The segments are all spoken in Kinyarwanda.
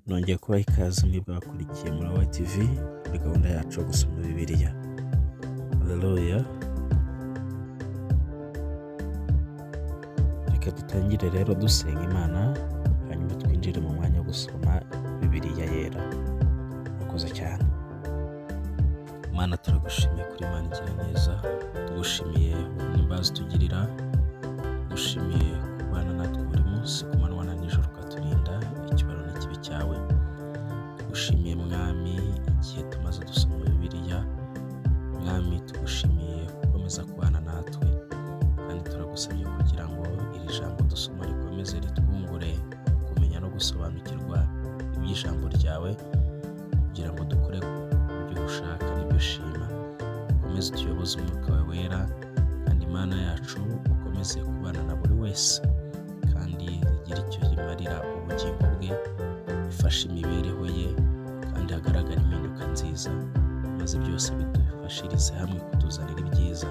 Nongeye kubaha ikaze mwebwe abakurikiye Murawa TV muri gahunda yacu yo gusoma Bibiliya. Haleluya. Reka dutangire rero dusenga Imana, hanyuma twinjire mu mwanya wo gusoma Bibiliya yera. Murakoze cyane. Mana, turagushimiye kuri Imana igira neza, tugushimiye n'imbabazi tugirira, tugushimiye kubana natwe buri munsi ku manywa na nijoro ukaturinda ikibaro n'ikibi cyawe. Tugushimiye Mwami igihe tumaze dusoma Bibiliya, Mwami tugushimiye gukomeza kubana natwe, kandi turagusabye kugira ngo iri jambo dusoma rikomeze ritwungure kumenya no gusobanukirwa iby'ijambo ryawe, kugira ngo dukore ibyo ushaka n'ibyo ushima. Ukomeze utuyoboze umwuka wawe wera, kandi Imana yacu ukomeze kubana na buri wese, kandi rigire icyo rimarira ubugingo bwe, ifashe imibereho ye, kandi hagaragare impinduka nziza, maze byose bidufashirize hamwe kutuzanira ibyiza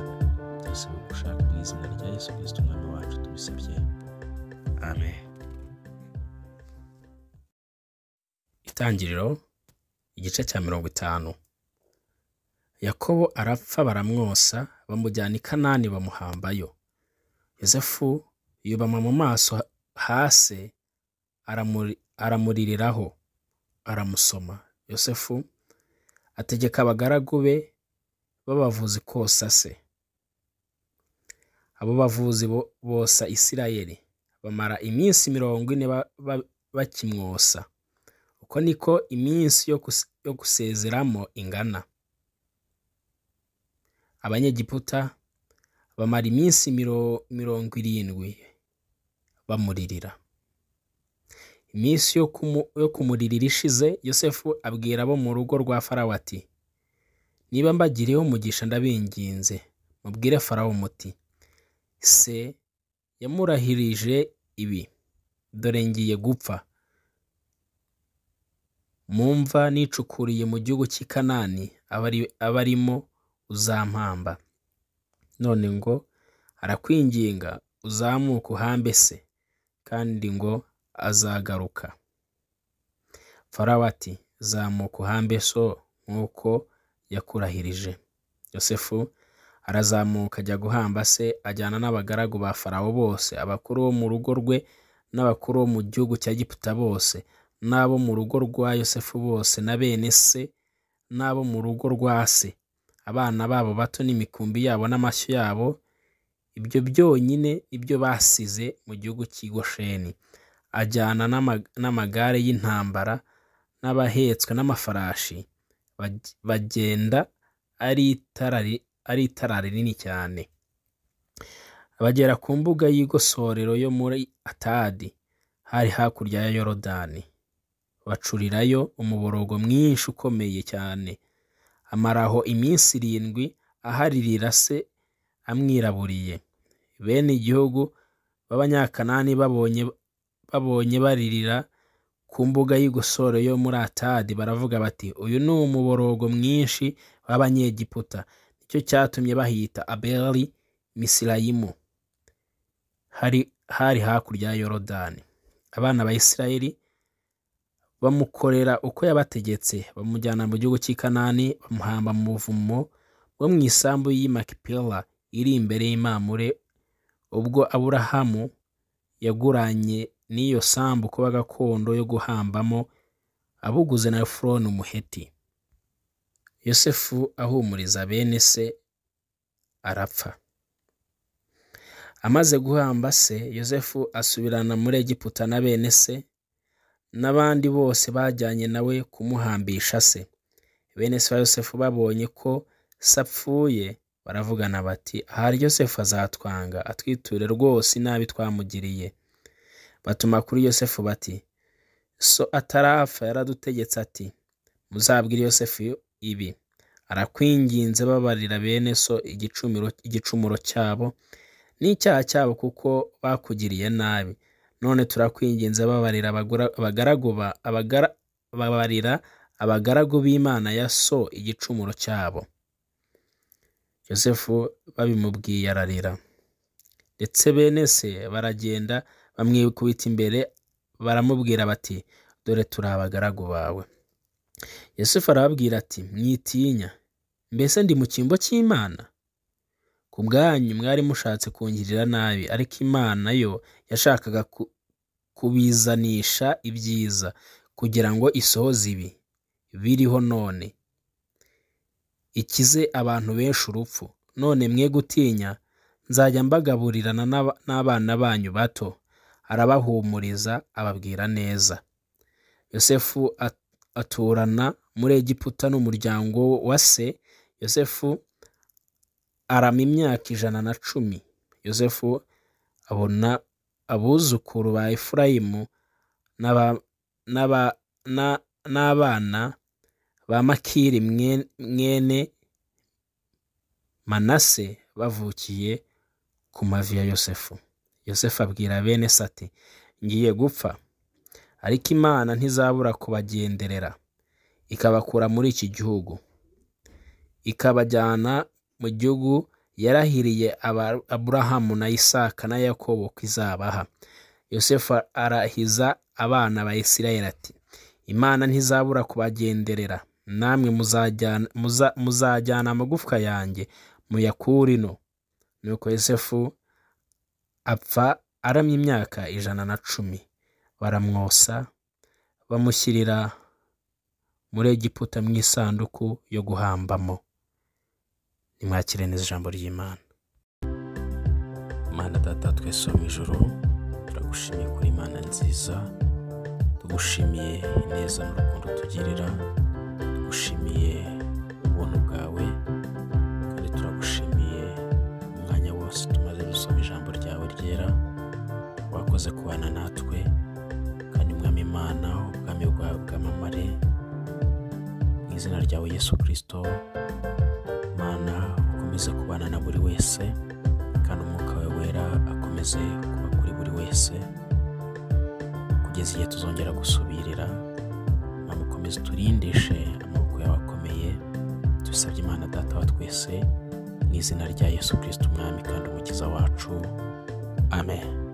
byose bigushaka mu izina rya Yesu Kristo Umwami wacu tubisabye, amen. Itangiriro igice cya 50. Yakobo arapfa baramwosa, bamujyana i Kanani bamuhambayo. Yosefu yubama mu maso hasi, aramuririraho, aramusoma. Yosefu ategeka abagaragu be b'abavuzi kosa se. Abo bavuzi bosa Isirayeli, bamara iminsi 40 bakimwosa. Uko niko iminsi yo gusezeramo ingana. Abanyegiputa bamara iminsi 70 bamuririra. Iminsi yo kumuririra ishize, Yosefu abwira abo mu rugo rwa Farawo ati: niba mbagiriyeho umugisha ndabinginze, mubwire Farawo muti: se yamurahirije ibi, dore ngiye gupfa, mu mva nicukuriye mu gihugu cy'i Kanani abarimo uzampamba. None ngo arakwinginga uzamuke uhambe se, kandi ngo azagaruka. Farawo ati: zamuka uhambe so nk'uko yakurahirije. Yosefu arazamuka ajya guhamba se, ajyana n'abagaragu ba Farawo bose, abakuru bo mu rugo rwe n'abakuru bo mu gihugu cya Egiputa bose, n'abo mu rugo rwa Yosefu bose, na bene se n'abo mu rugo rwa se, abana babo bato n'imikumbi yabo n'amashyo yabo, ibyo byonyine ibyo basize mu gihugu cy'i Gosheni. Ajyana n'amagare y'intambara n'abahetswe n'amafarashi, bagenda ari itara rinini cyane. Bagera ku mbuga y'igosorero yo muri Atadi, hari hakurya ya Yorodani. Bacurirayo umuborogo mwinshi ukomeye cyane. Amaraho iminsi 7 aharirira se amwiraburiye. Bene igihugu b'Abanyakanani babonye baririra ku mbuga y'igosoro yo muri Atadi, baravuga bati: uyu ni umuborogo mwinshi w'Abanyegiputa. Nicyo cyatumye bahita Abeli Misirayimu. Hari hakurya ya Yorodani. Abana ba Isirayeli bamukorera uko yabategetse, bamujyana mu gihugu cy'i Kanani, bamuhamba mu buvumo bwo mu isambu y'i Makipela iri imbere y'Imamure, ubwo Aburahamu yaguranye n'iyo sambu kuba gakondo yo guhambamo, abuguze na Efuroni Umuheti. Yosefu ahumuriza bene se arapfa. Amaze guhamba se, Yosefu asubirana muri Egiputa na bene se n'abandi bose bajyanye nawe kumuhambisha se. Bene se wa Yosefu babonye ko se apfuye, baravugana bati: ahari Yosefu azatwanga, atwiture rwose inabi twamugiriye. Batuma kuri Yosefu bati: so atarapfa yaradutegetse ati: muzabwire Yosefu ibi, arakwinginze babarira bene so igicumuro cyabo n'icyaha cyabo, kuko bakugiriye nabi. None turakwinginze babarira abagaragu b'Imana ya so igicumuro cyabo. Yosefu babimubwiye ararira. Ndetse bene se baragenda bamwikubita imbere, baramubwira bati: Dore turi abagaragu bawe. Yosefu arababwira ati, mwitinya, mbese ndi mu cyimbo cy'Imana? Ku bwanyu mwari mushatse kungirira nabi, ariko Imana yo yashakaga kubizanisha ibyiza, kugira ngo isohoze ibi biriho none, ikize abantu benshi urupfu. None mwe gutinya, nzajya mbagaburirana n'abana banyu bato. Arabahumuriza, ababwira neza. Yosefu aturana muri Egiputa n'umuryango wa se. Yosefu arama imyaka 110. Yosefu abona abuzukuru ba Efurayimu n'abana ba Makiri mwene Manase bavukiye ku mavi ya Yosefu. Yosefu abwira bene se ati, ngiye gupfa, ariko Imana ntizabura kubagenderera, ikabakura muri iki gihugu, ikabajyana mu gihugu yarahiriye Aburahamu na Isaka na Yakobo ko izabaha. Yosefu arahiza abana ba Isirayeli ati, Imana ntizabura kubagenderera, namwe muzajyana amagufwa yanjye muyakure ino. Nuko Yosefu apfa aramye imyaka 110. Baramwosa, bamushyirira muri Egiputa mu isanduku yo guhambamo. Nimwakire neza ijambo ry'Imana. Mana Data twese wo mu ijuru, turagushimiye kuri Imana nziza, tugushimiye ineza n'urukundo tugirira, tugushimiye ubuntu bwawe, kandi turagushimiye umwanya wose tumaze gusoma ijambo ryawe ryera. Wakoze kubana natwe, kandi Mwami Imana, ubwami bwawe bwamamare mu izina ryawe Yesu Kristo. Mana, ukomeze kubana na buri wese, kandi umwuka wawe wera akomeze kuba kuri buri wese kugeza igihe tuzongera gusubirira. Mwami, ukomeze uturindishe amaboko yawe akomeye. Tubisabye Imana Data wa twese mu izina rya Yesu Kristo Umwami kandi Umukiza wacu. Amen.